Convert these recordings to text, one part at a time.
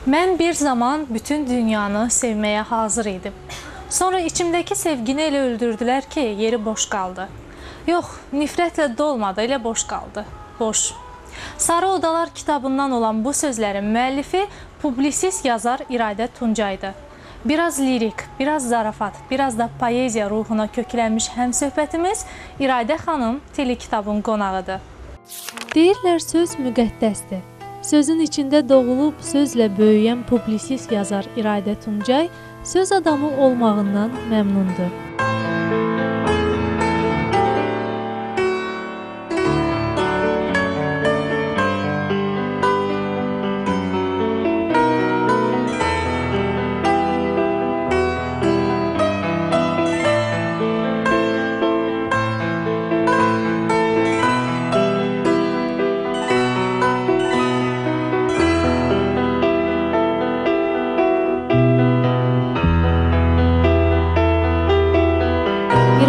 Mən bir zaman bütün dünyanı sevməyə hazır idim. Sonra içimdəki sevgini elə öldürdülər ki, yeri boş qaldı. Yox, nifrətlə dolmadı, elə boş qaldı. Boş. Sarı Odalar kitabından olan bu sözlərin müəllifi publisist yazar İradə Tuncaydı. Biraz lirik, biraz zarafat, biraz da poeziya ruhuna köklənmiş həmsöhbətimiz İradə xanım telekitabın qonağıdır. Deyirlər söz müqəddəsdir. Sözün içində doğulub sözlə böyüyən publisist yazar İradə Tuncay söz adamı olmağından məmnundur.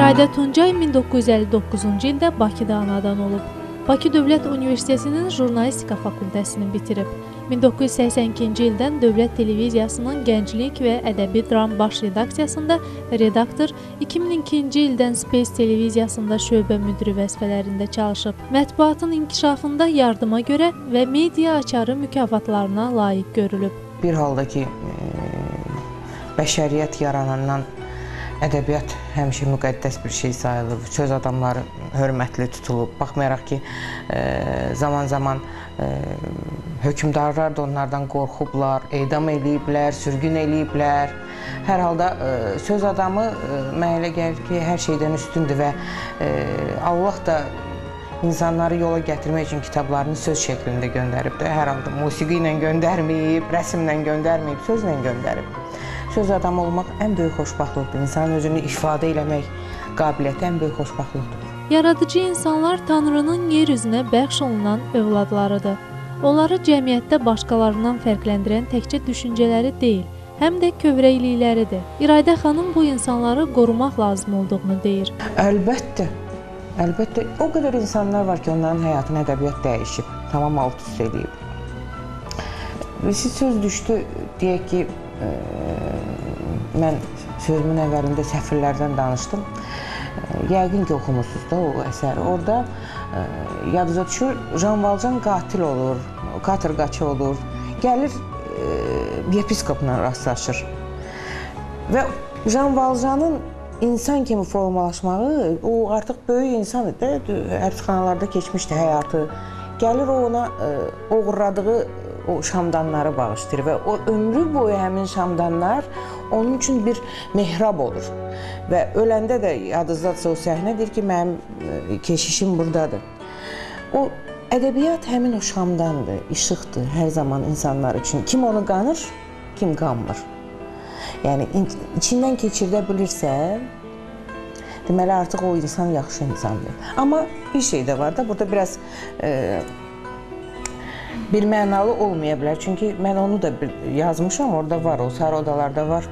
İradə Tuncay 1959-cu ildə Bakıda anadan olub. Bakı Dövlət Universitetinin Jurnalistika fakültəsini bitirib. 1982-ci ildən Dövlət Televiziyasının Gənclik və Ədəbi Dram Baş Redaksiyasında redaktor, 2002-ci ildən Space Televiziyasında şöbə müdiri vəzifələrində çalışıb. Mətbuatın inkişafında yardıma görə və media açarı mükafatlarına layiq görülüb. Bir halda ki, bəşəriyyət yaranandan ədəbiyyat həmişə müqəddəs bir şey sayılır, söz adamları hörmətli tutulub. Baxmayaraq ki, zaman-zaman hökmdarlar da onlardan qorxublar, edam eləyiblər, sürgün eləyiblər. Hər halda söz adamı mənə elə gəlir ki, hər şeydən üstündür və Allah da insanları yola gətirmək üçün kitablarını söz şəklində göndərib də. Hər halda musiqi ilə göndərməyib, rəsimlə göndərməyib, sözlə göndərib. Söz adamı olmaq ən böyük xoşbəxtlikdir. İnsanın özünü ifadə eləmək qabiliyyəti ən böyük xoşbəxtlikdir. Yaradıcı insanlar Tanrının yer üzünə bəxş olunan övladlarıdır. Onları cəmiyyətdə başqalarından fərqləndirən təkcə düşüncələri deyil, həm də kövrəklikləridir. İradə xanım bu insanları qorumaq lazım olduğunu deyir. Əlbəttə, əlbəttə. O qədər insanlar var ki, onların həyatını ədəbiyyat dəyişib, tamam alt üst eləyib. Siz söz düşdü, deyək ki, mən sözümün əvvəlində səfirlərdən danışdım. Yəqin ki, oxumusunuz da o əsəri. Orada yadınıza düşür, Jean Valjean qatil olur, katorqaçı olur. Gəlir, yepiskopla rastlaşır. Və Jean Valjeanın insan kimi formalaşmağı, o artıq böyük insan idi, həbsxanalarda keçmişdi həyatı. Gəlir o ona oğurladığı o şamdanları bağışlayır və o ömrü boyu həmin şamdanlar onun üçün bir mehrab olur. Və öləndə də yadınızdadırsa o səhnə deyir ki, mənim keşişim buradadır. O ədəbiyyat həmin o şamdandır, işıqdır hər zaman insanlar üçün. Kim onu qanır, kim qanmır. Yəni içindən keçirdə bilirsə, deməli artıq o insan yaxşı insandır. Amma bir şey də var da, burada biraz bir mənalı olmaya bilər. Çünki mən onu da yazmışam, orada var, o Sarı Odalarda var.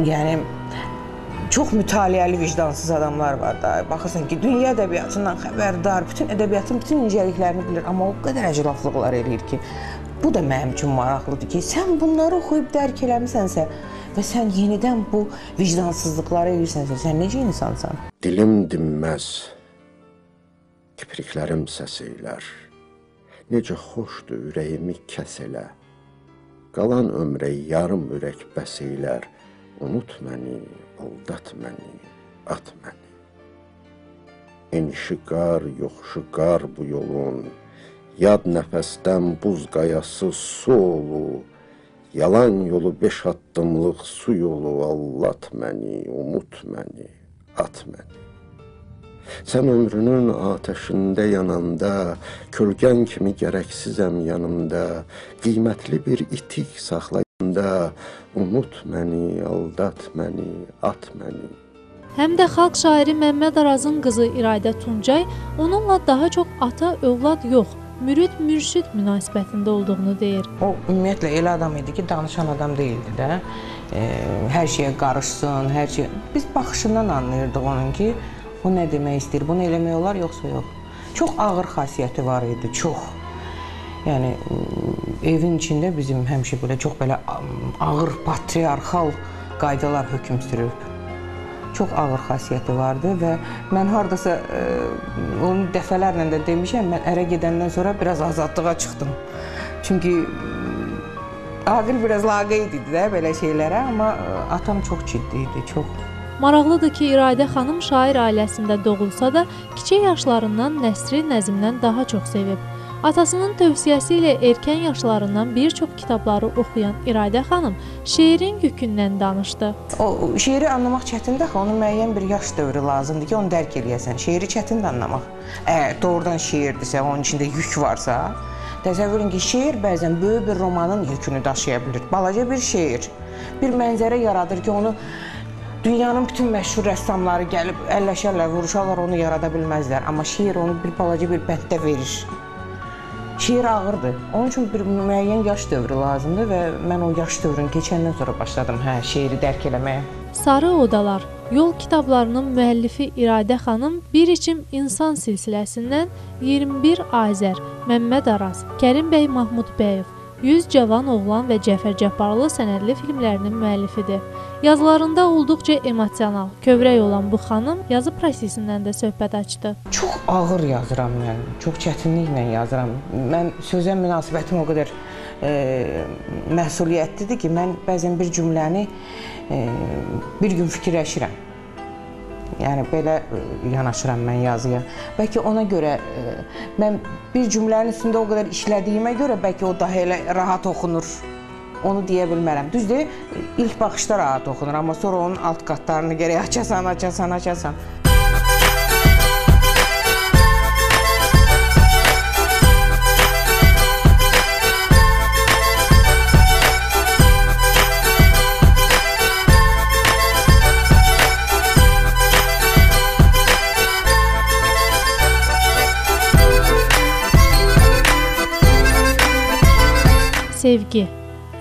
Yəni, çox mütaliəli, vicdansız adamlar var da. Baxırsan ki, dünya ədəbiyyatından xəbərdar, bütün ədəbiyyatın bütün incəliklərini bilir, amma o qədər əclaflıqlar eləyir ki, bu da mənim üçün maraqlıdır ki, sən bunları oxuyub dərk eləmisənsə və sən yenidən bu vicdansızlıqları eləyirsənsə, sən necə insansan? Dilim dinməz, kipriklərim səs eylər, necə xoşdur ürəyimi kəs elə, qalan ömrə yarım ürək bəs eylər, unut məni, aldat məni, at məni. Enişi qar, yoxuşu qar bu yolun, yad nəfəsdən buz qayası su olu, yalan yolu 5 addımlıq su yolu, allat məni, umut məni, at məni. Sən ömrünün atəşində yananda, kölgən kimi gərəksizəm yanımda, qiymətli bir itik saxlayanda, unut məni, aldat məni, at məni. Həm də xalq şairi Məmməd Arazın qızı İradə Tuncay onunla daha çox ata-övlad yox, mürid-mürşid münasibətində olduğunu deyir. O, ümumiyyətlə, elə adam idi ki, danışan adam deyildi də. Hər şeyə qarışsın, hər şeyə. Biz baxışından anlayırdıq onun ki, o nə demək istəyir, bunu eləmək olar, yoxsa yox. Çox ağır xasiyyəti var idi, çox. Yəni evin içində bizim həmişə belə çox belə ağır patriarxal qaydalar hökm sürüb. Çox ağır xasiyyəti vardı və mən hardasa onu dəfələrlə də demişəm, mən ərə gedəndən sonra biraz azadlığa çıxdım. Çünki Aqil biraz laqeyd idi də belə şeylərə, amma atam çox ciddi idi, çox. Maraqlıdır ki, İradə xanım şair ailəsində doğulsa da, kiçik yaşlarından nəsri nəzmdən daha çox sevib. Atasının tövsiyəsi ilə erkən yaşlarından bir çox kitabları oxuyan İradə xanım şeirin yükündən danışdı. O şeiri anlamaq çətindir axı, onun müəyyən bir yaş dövrü lazımdır ki, onu dərk eləyəsən. Şeiri çətindir anlamaq. Əgər doğrudan şeirdirsə, onun içində yük varsa, təsəvvür edin ki, şeir bəzən böyük bir romanın yükünü daşıya bilir. Balaca bir şeir, bir mənzərə yaradır ki, onu dünyanın bütün məşhur rəssamları gəlib əlləşərlər, vuruşarlar, onu yarada bilməzlər. Amma şeir onu bir balaca bir bənddə verir. Şeir ağırdır. Onun üçün bir müəyyən yaş dövrü lazımdır və mən o yaş dövrünü keçəndən sonra başladım şeiri dərk eləməyə. Sarı Odalar, Yol kitablarının müəllifi İradə xanım Bir İçim İnsan silsiləsindən 21 Azər, Məmməd Araz, Kərim bəy Mahmudbəyev, 100 Cavan Oğlan və Cəfər Cabbarlı sənədli filmlərinin müəllifidir. Yazılarında olduqca emosional, kövrək olan bu xanım yazı prosesindən də söhbət açdı. Çox ağır yazıram mən, çox çətinliklə yazıram. Mən sözə münasibətim o qədər məsuliyyətlidir ki, mən bəzən bir cümləni bir gün fikirləşirəm. Yəni belə yanaşıram mən yazıya. Bəlkə ona görə mən bir cümlənin üstündə o qədər işlədiyimə görə bəlkə o daha elə rahat oxunur. Onu deyə bilmərəm. Düzdür, ilk baxışda rahat oxunur, amma sonra onun alt qatlarını gərək açasan, açasan, açasan. Sevgi.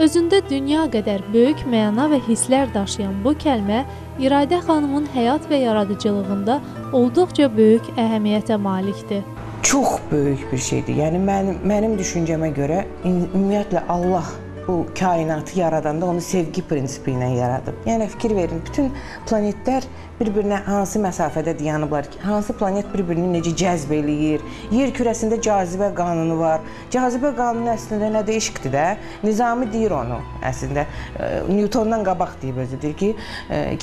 Özündə dünya qədər böyük məna və hisslər daşıyan bu kəlmə İradə xanımın həyat və yaradıcılığında olduqca böyük əhəmiyyətə malikdir. Çox böyük bir şeydir. Yəni mənim düşüncəmə görə ümumiyyətlə Allah bu kainatı yaradanda onu sevgi prinsipi ilə yaradıb. Yəni fikir verin, bütün planetlər bir-birinə hansı məsafədə dayanıblar, hansı planet bir-birini necə cəzb eləyir. Yer kürəsində cazibə qanunu var. Cazibə qanunu əslində nədir? Eşqdir də. Nizami deyir onu əslində. Newtondan qabaq deyib özü, deyir ki,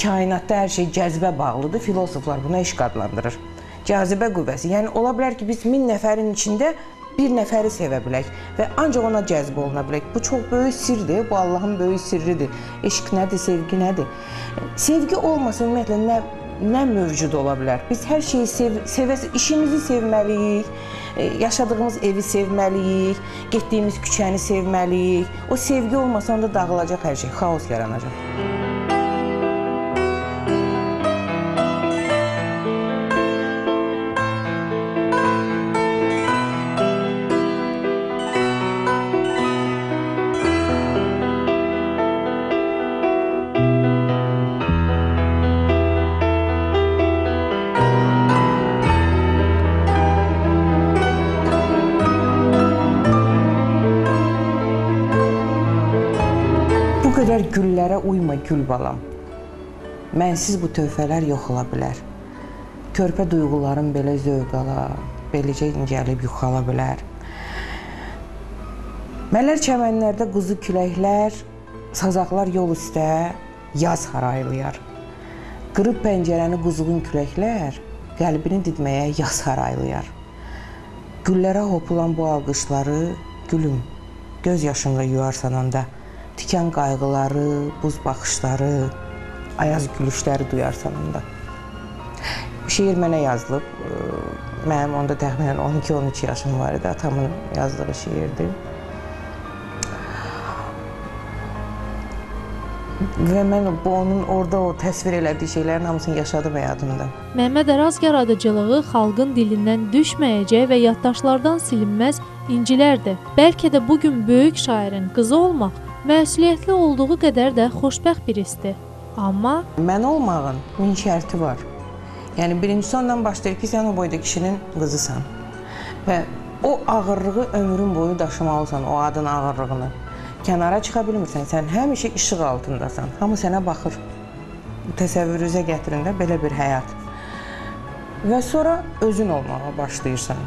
kainatda hər şey cəzibə bağlıdır. Filosoflar buna eşq adlandırır. Cazibə qüvvəsi. Yəni ola bilər ki, biz 1000 nəfərin içində bir nəfəri sevə bilək və ancaq ona cəzb oluna bilək. Bu çox böyük sirdir, bu Allahın böyük sirridir. Eşq nədir, sevgi nədir? Sevgi olmasa ümumiyyətlə nə mövcud ola bilər? Biz hər şeyi işimizi sevməliyik, yaşadığımız evi sevməliyik, getdiyimiz küçəni sevməliyik. O sevgi olmasa onda dağılacaq hər şey, xaos yaranacaq. Güllərə uyma gül balam. Mənsiz bu töhfələr yox ola bilər. Körpə duyğularım belə zövq ala, beləcə incəlib yuxala bilər. Mələr çəmənlərdə quzu küləklər, sazaqlar yol üstə yaz haraylayar. Qırıb pəncərəni quzğun küləklər, qəlbini didməyə yaz haraylayar. Güllərə hopulan bu alqışları, gülüm, göz yaşımla yuyarsan onda. Tikan qayğıları, buz baxışları, ayaz gülüşləri duyarsan onda. Bu şeir mənə yazılıb. Mənim onda təxminən 12-13 yaşım var idi. Atamın yazdığı şeirdir. Və mən onun orada o təsvir elədiyi şeylərin hamısını yaşadım həyatımda. Məmməd Araz yaradıcılığı xalqın dilindən düşməyəcək və yaddaşlardan silinməz incilərdir. Bəlkə də bugün böyük şairin qızı olmaq məsuliyyətli olduğu qədər də xoşbəxt bir hissdir. Amma mən olmağın min şərti var. Yəni birincisi ondan başlayır ki, sən o boyda kişinin qızısan. Və O ağırlığı ömrün boyu daşımalısan, o adın ağırlığını. Kənara çıxa bilmirsən, sən həmişə işıq altındasan. Hamı sənə baxır. Təsəvvürünüzə gətirin də belə bir həyat. Və sonra özün olmağa başlayırsan.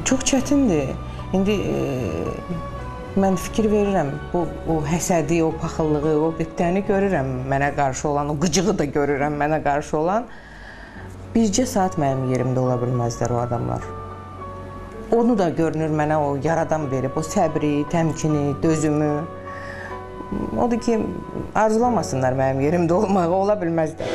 Çox çətindir. İndi mən fikir verirəm, bu o həsədi, o paxıllığı, o qibtəni görürəm mənə qarşı olan, o qıcığı da görürəm mənə qarşı olan. Bircə saat mənim yerimdə ola bilməzlər o adamlar. Onu da görünür mənə o yaradan verib, o səbri, təmkini, dözümü. Odur ki, arzulamasınlar mənim yerimdə olmağı, ola bilməzlər.